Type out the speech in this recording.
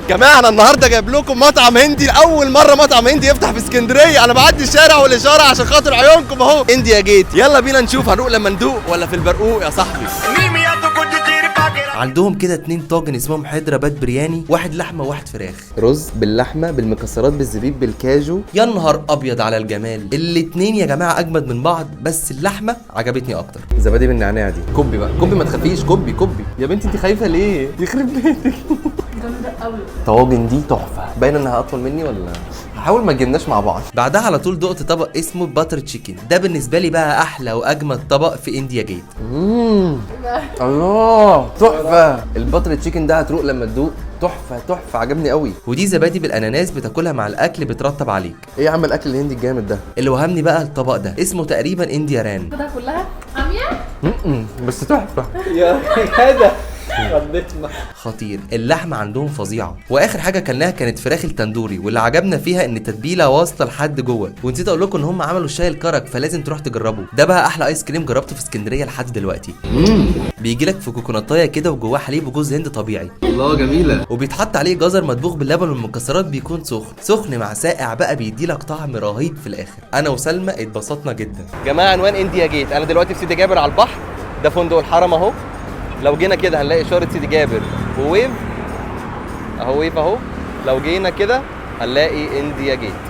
جماعة، انا النهارده جايب لكم مطعم هندي. لاول مرة مطعم هندي يفتح في اسكندريه. انا بعدي الشارع والاشارة عشان خاطر عيونكم اهو. India Gate، يلا بينا نشوف هنروق لما ندوق ولا في البرقوق يا صاحبي. عندهم كده 2 طاجن اسمهم حيدراباد برياني، واحد لحمه وواحد فراخ. رز باللحمه بالمكسرات بالزبيب بالكاجو. يا نهار ابيض على الجمال، الاتنين يا جماعة اجمد من بعض، بس اللحمة عجبتني اكتر. زبادي بالنعناع دي. كبي بقى كبي، ما تخافيش، كبي كبي يا بنتي. انت خايفة ليه؟ يخرب بيتك. جامدة قوي. طواجن دي تحفه. باين انها اطول مني ولا هحاول ما تجيبناش مع بعض. بعدها على طول دقت طبق اسمه butter chicken. ده بالنسبة لي بقى احلى واجمد طبق في India Gate. الله، تحفة ال butter chicken ده، هتروق لما تدوق. تحفة تحفه، عجبني قوي. ودي زبادي بالاناناس بتاكلها مع الاكل، بترطب عليك. ايه يا عم الاكل الهندي الجامد ده؟ اللي وهمني بقى الطبق ده، اسمه تقريبا India ران. خدها كلها عمية. بس تحفه. يا هذا ردتنا. خطير، اللحمة عندهم فظيعه. واخر حاجة كلناها كانت فراخ التندوري، واللي عجبنا فيها ان التتبيله واصله لحد جوه. ونسيت اقول لكم ان هم عملوا الشاي الكرك، فلازم تروح تجربه. ده بقى احلى ايس كريم جربته في اسكندرية لحد دلوقتي. بيجي لك في كوكوناتايه كده وجواه حليب وجوز هند طبيعي. الله، جميله. وبيتحط عليه جزر مطبوخ باللبن والمكسرات، بيكون سخن سخن مع ساقع بقى، بيدي لك طعم رهيب في الاخر. انا وسلمى اتبسطنا جدا. جماعه، عنوان India Gate، انا دلوقتي في سيدي جابر على البحر. ده فندق الحرم اهو. لو جينا كده هنلاقي اشارة سيدي جابر و Wave اهو، Wave اهو. لو جينا كده هنلاقي India Gate.